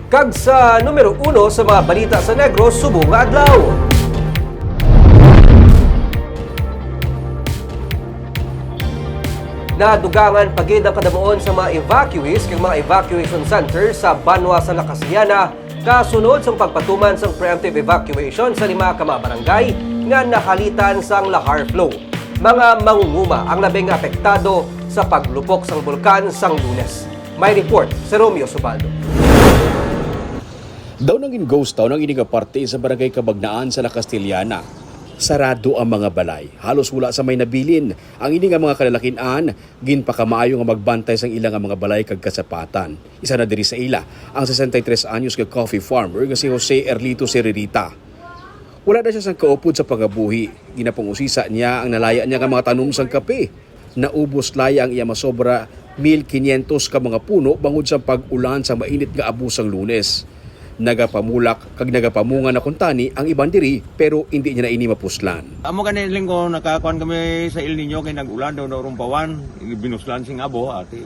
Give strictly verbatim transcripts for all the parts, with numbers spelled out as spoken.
Kag sa numero uno sa mga balita sa Negros subong nga adlaw. Nadugangan pa gid ang kadamuon sa mga evacuees kag mga evacuation center sa banwa sa La Castellana kasunod sang pagpatuman sang preemptive evacuation sa lima ka mga barangay nga nahalitan sang lahar flow. Mga mangunguma ang labing apektado sa paglupok sang bulkan sang Lunes. May report si Romeo Subaldo. Daw nangin ghost town ang ini nga parte sa Barangay Cabagnaan sa La Castellana. Sarado ang mga balay. Halos wala sa may nabilin. Ang ini nga mga kalalakin-an, ginpakamaayo nga magbantay sang ila nga mga balay kag kasapatan. Isa na diri sa ila, ang sesenta y tres anyos nga coffee farmer nga si Jose Erlito Siririta. Wala na siya sang kaupod sa pangabuhi. Ginapangusisa niya ang nalaya niya nga mga tanom sang kape. Naubos laya ang iya masobra mil quinientos ka mga puno bangod sa pag-ulan sa mainit nga abo sang Lunes. Nagapamulak kag nagapamunga na kuntani ang iban diri, pero indi niya na ini mapuslan. Amo gani, Linggo, nakakuan kami sa El Niño kay nag-ulan daw na Rumpawan. Binuslan sing abo, ati.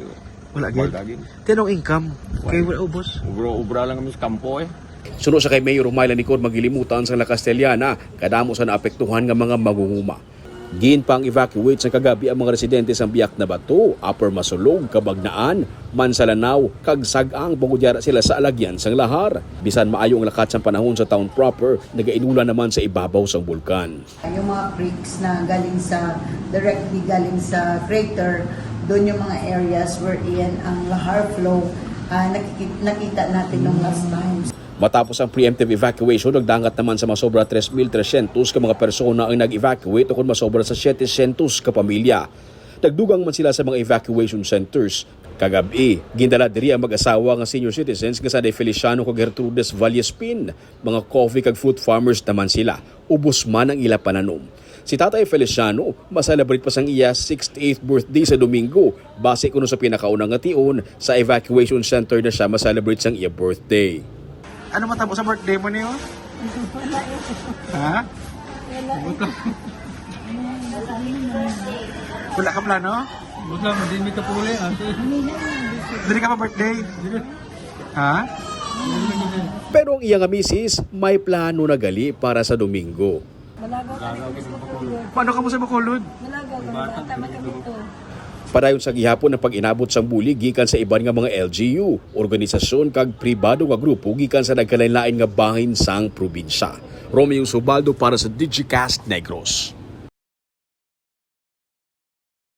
Wala gid. Wala gid. Tinong income. Wala. Kay wala ubos. Ubra-ubra lang kami sa kampo eh. Suno sa kay Mayor Humay Lanicor, magilimutan sa La Castellana, kadamo sa naapektuhan nga mga mangunguma. Ginpang-evacuate sa kagabi ang mga residente sa Biak na Bato, Upper Masulog, Cabagnaan, Mansalanaw, kag Sag-ang bangod yara sila sa alagyan sang lahar. Bisan maayo ang lakat sang panahon sa town proper, nagainulan naman sa ibabaw sang bulkan. Yung mga creeks na galing sa, directly galing sa crater, doon yung mga areas wherein ang lahar flow, ah, nakiki-, nakita natin nung last time. Matapos ang preemptive evacuation, nagdangat naman sa masobra tres mil trescientos ka mga persona ang nag-evacuate, ukon masobra sa setecientos ka pamilya. Nagdugang man sila sa mga evacuation centers. Kagab-i, gindala diri ang mag-asawa nga senior citizens nga sanday Feliciano kag Gertrudes Vallespin. Mga coffee kag fruit farmers naman sila. Ubos man ang ila pananom. Si Tatay Feliciano, ma-celebrate pa sang iya sixty-eighth birthday sa Domingo. Base kuno sa pinakauna nga tion, sa evacuation center na siya ma-celebrate sang iya birthday. Ano matabo sa birthday mo niyo? Ha? Wala ka plano? Wala, hindi mi kapuli, ate. Dili ka pa birthday? Ha? Pero ang iya nga misis, may plano na gali para sa Domingo. Malagaw kami sa Bacolod. Paano ka mo sa Bacolod? Malagaw kami, bata man kami to. Padayon sa gihapon ang pag-inabot sang bulig gikan sa iban nga mga L G U, organisasyon kag pribado nga grupo gikan sa nagkalain-lain nga bahin sang probinsya. Romeo Subaldo para sa Digicast Negros.